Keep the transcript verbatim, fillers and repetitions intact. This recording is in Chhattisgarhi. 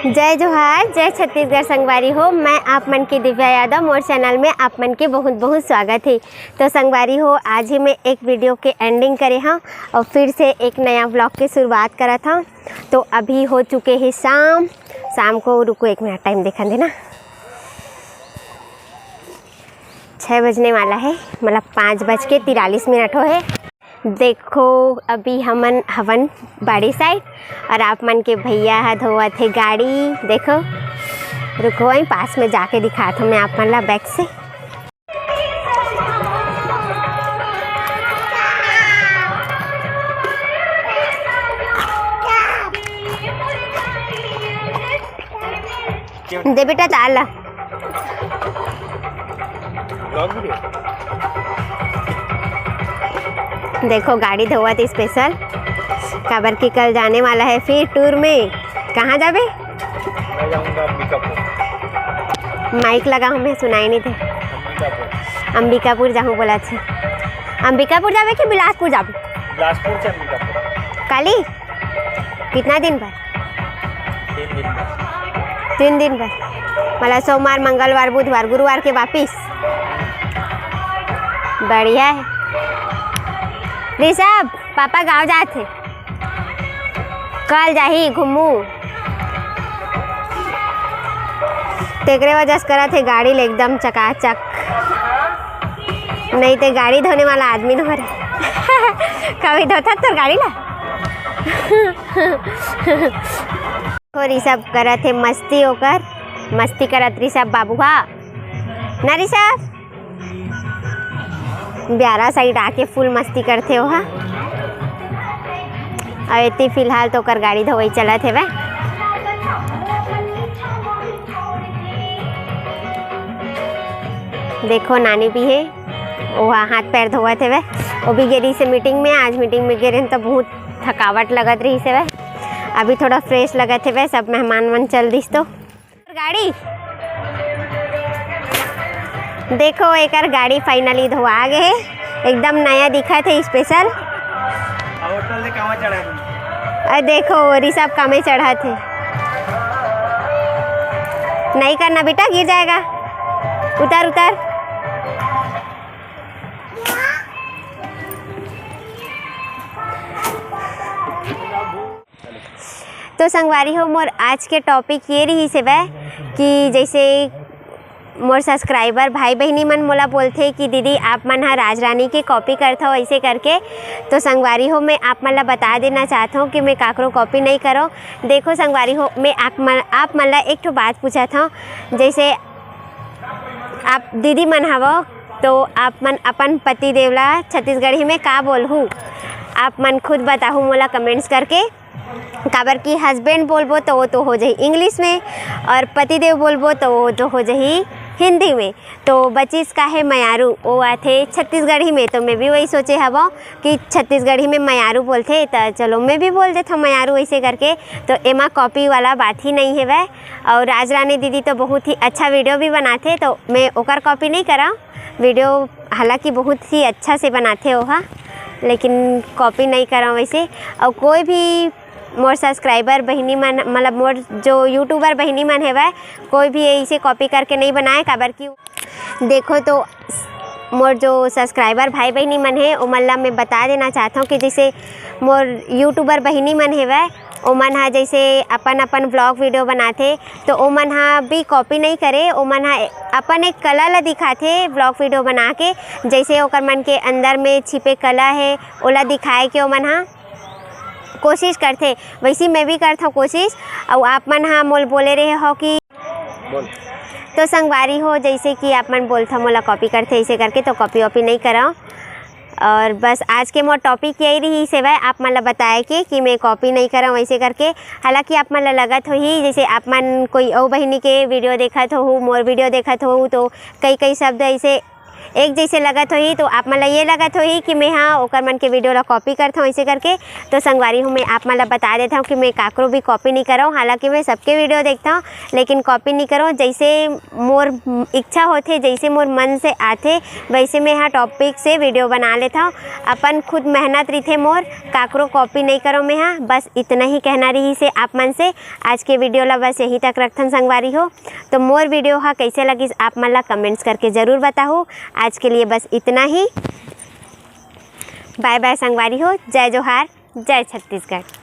जय जोहार, जय छत्तीसगढ़ संगवारी हो। मैं आप मन के दिव्या यादव, मोर चैनल में आप मन के बहुत बहुत स्वागत है। तो संगवारी हो, आज ही मैं एक वीडियो के एंडिंग करे हूँ और फिर से एक नया व्लॉग के शुरुआत करत हूँ। तो अभी हो चुके हैं शाम। शाम को, रुको एक मिनट, टाइम देखन देना, छः बजने वाला है, मतलब पाँच बज के तिरालीस मिनट हो है। देखो, अभी हमन हवन बाड़ी साइड और आप मन के भैया ह धोवत हे गाड़ी। देखो, रुको, वहीं पास में जाके दिखात हूँ मैं आप मन ला बैक से। दे बेटा, तार ला। देखो, गाड़ी धोवत स्पेशल, काबर कि कल जाने वाला है फिर टूर में। कहाँ जाबे? मैं जाऊंगा अंबिकापुर। माइक लगा, हमें सुनाई नहीं थे। अंबिकापुर। अंबिकापुर जाहूँ बोला थे। अंबिकापुर जाबे कि बिलासपुर जाबे? बिलासपुर से अंबिकापुर। काली? कितना दिन बर? तीन दिन बर। तीन दिन बर, मतलब सोमवार, मंगलवार, बुधवार, गुरुवार के वापिस। बढ़िया है। ऋषभ, पापा गाँव जात हे, कल जाही घूमू। तेकरे वजह से करत हे गाड़ी ले एकदम चकाचक, नहीं ते गाड़ी धोने वाला आदमी न हो रहे। कभी धोता तो गाड़ी ला। हो ऋषभ करत हे मस्ती, ओकर मस्ती करत ऋषभ बाबू हा ना ऋषभ। ब्यारा साइड आके फुल मस्ती करथे ओहा। अउ एती फिलहाल तो ओकर गाड़ी धोवई चलत हेवय। देखो, नानी भी हे, ओहा हाथ पैर धोवत हेवय। ओ भी गे रहिस हे मीटिंग में, आज मीटिंग में गे रहिन त बहुत थकावट लगत रहिस हेवय। अभी थोड़ा फ्रेश लगत हेवय, सब मेहमान मन चल दिस तो। गाड़ी देखो, एकर गाड़ी finally धोआ गे हे, एकदम नया दिखत हे, स्पेशल। होटल ले कामा चढ़ा है? अरे देखो, ऋषभ कामे चढ़त हे, नहीं करना बेटा, गिर जाएगा, उतर उतर। तो संगवारी हो, मोर आज के टॉपिक ये रहिस हेवय कि जैसे मोर सब्सक्राइबर भाई बहिनी मन मोला बोलथे कि दीदी, आप मन ह राजरानी के कॉपी करथव, ऐसे करके। तो संगवारी हो, मैं आप मन ला बता देना चाहत हूँ कि मैं काकरो कॉपी नहीं करो। देखो संगवारी हो, मैं आप मन, आप मन ला एक ठो बात पूछत हूँ, जैसे आप दीदी मन हवो, तो आप मन अपन पति देव ला छत्तीसगढ़ी में का बोलहू? आप मन खुद बताहू मोला कमेंट्स करके। काबर कि हस्बैंड बोलबो तो वो तो हो जाही इंग्लिश में, और पतिदेव बोलबो तो वो तो हो जाही हिंदी में। तो बचिस का है मयारू, वो आथे छत्तीसगढ़ी में। तो मैं भी वही सोचे हवो कि छत्तीसगढ़ी में मयारू बोलथे, त चलो मैं भी बोल देथव मयारू ऐसे करके। तो एमा कॉपी वाला बात ही नहीं हेवय। और राजरानी दीदी तो बहुत ही अच्छा वीडियो भी बनाथे, तो मैं ओकर कॉपी नहीं करव। वीडियो हालांकि बहुत ही अच्छा से बनाथे ओहा, लेकिन कॉपी नहीं करव वैसे। और कोई भी मोर सब्सक्राइबर बहिनी मन, मतलब मोर जो यूट्यूबर बहिनी मन हेवय, कोई भी ऐसे कॉपी करके नहीं बनाए, काबर कि देखो तो मोर जो सब्सक्राइबर भाई बहिनी मन हे, ओमन ला मैं बता देना चाहत हूँ कि जैसे मोर यूट्यूबर बहिनी मन हेवय, ओमन ह जैसे अपन अपन व्लॉग वीडियो बनाथे, तो ओमन ह भी कॉपी नहीं करे, ओमन ह अपन एक कला ला दिखाथे व्लॉग वीडियो बना के। जैसे ओकर मन के अंदर में छिपे कला हे, ओला दिखाए के ओमन ह कोशिश करथे, वैसी मैं भी करथव कोशिश। अउ आप मन ह मोल बोले रहे हो कि बोल। तो संगवारी हो, जैसे कि आप मन बोलथव मोला कॉपी करथे ऐसे करके, तो कॉपी वॉपी नहीं करव। और बस आज के मोर टॉपिक यही रहिस हेवय, आप मन ला बताए के कि मैं कॉपी नहीं करव ऐसे करके। हालांकि आप मन ला लगत होही, जैसे आप मन कोई अउ बहिनी के वीडियो देखत होहू, मोर वीडियो देखत होहू, तो कई कई शब्द ऐसे एक जैसे लगत होही, तो आप मन ला ये लगत होही कि मैं हा ओकर मन के video ला copy करथौं ऐसे करके। तो संगवारी हो, मैं आप मन ला बता देथौं कि मैं काकरो भी copy नहीं करौं, हालांकि मैं सबके video देखथौं, लेकिन copy नहीं करौं। जैसे मोर इच्छा होथे, जैसे मोर मन से आथे, वैसे मैं हा topic से video बना लेथौं। अपन खुद मेहनत रहिथे मोर, काकरो copy नहीं करौं मैं हा। बस इतना ही कहना रहिसे आप मन से। आज के video ला बस यहीं तक रखथन संगवारी हो। तो मोर video हा कैसे लगिस, आप मन ला comments करके जरूर बताहू। आज के लिए बस इतना ही। Bye bye संगवारी हो, जय जोहार, जय छत्तीसगढ़।